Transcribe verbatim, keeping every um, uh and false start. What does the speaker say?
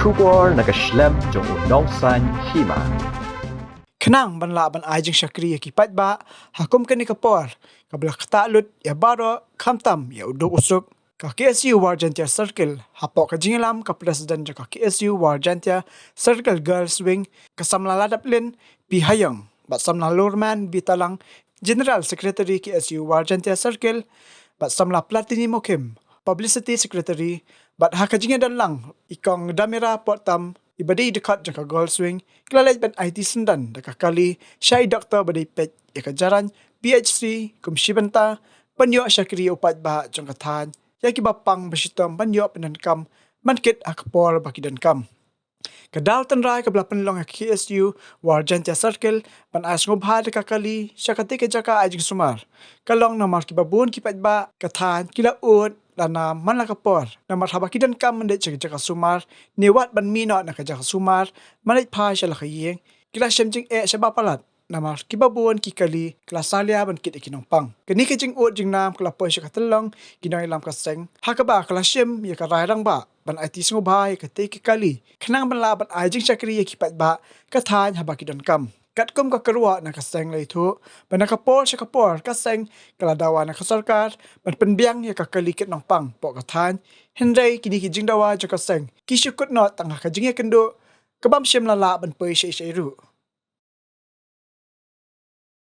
Khubor na ka shlem jong u nongsan hima. Khnang ban lah ban ai jingshakri ïa ki paidbah ha kum kane ka por, kaba la ktah lut ïa baroh khamtam ïa u duk u suk, ka K S U War Jaintia Circle, hapoh ka jingïalam ka President jong ka K S U War Jaintia Circle Girls Wing, ka Samla Ladaplin P Hayong, bad Samla Lurman B Talang, General Secretary K S U War Jaintia Circle, bad Samla Platini Mukhim, Publicity Secretary, bad ha ka jingïadon lang i Kong Damira Pottam, iba dei i dkhot jong ka Girls Wing, ki la leit ban aiti syndon da ka kali sha i doktor ba dei peit ïa ka jingïaid P H C kum shi bynta, ban ïoh shakri ïa u paidbah jong ka thaiñ, ïa kiba pang ba shitom ban ïoh pyndonkam ban kit ha ka por ba ki donkam. Ka daw tynrai kaba la pynlong ïa ka K S U War Jaintia Circle ban ai sngewbha da ka kali sha katei ka jaka ai jingsumar, ka long namar kiba bun ki paidbah ka thaiñ ki la ud la nam man la ka por, namar haba ki donkam ban leit sha ka jaka sumar ne wat ban mih noh na ka jaka sumar ban leit phai sha la ka ïing, ki la shem jingeh shaba palat, namar kiba bun ki kali ki la salia ban kit ïa ki nongpang. Kane ka jingud jingnam ka la poi sha ka tyllong ki nongïalam ka seng, ha kaba ka la shim ïa ka rai rangbah ban aiti sngewbha ïa katei ka kali, khnang ban lah ban ai jingshakri ïa ki paidbah ka thaiñ haba ki donkam. Katkum ka kyrwoh na ka seng la ïathuh ba na ka por sha ka por ka seng ka la dawa na ka sorkar ban pynbiang ïa ka kali kit nongpang hapoh ka thaiñ, hynrei kine ki jingdawa jong ka seng ki shu kut noh tang ha ka jingïakynduh, ka bym shym la lah ban poi shaei shaei ruh.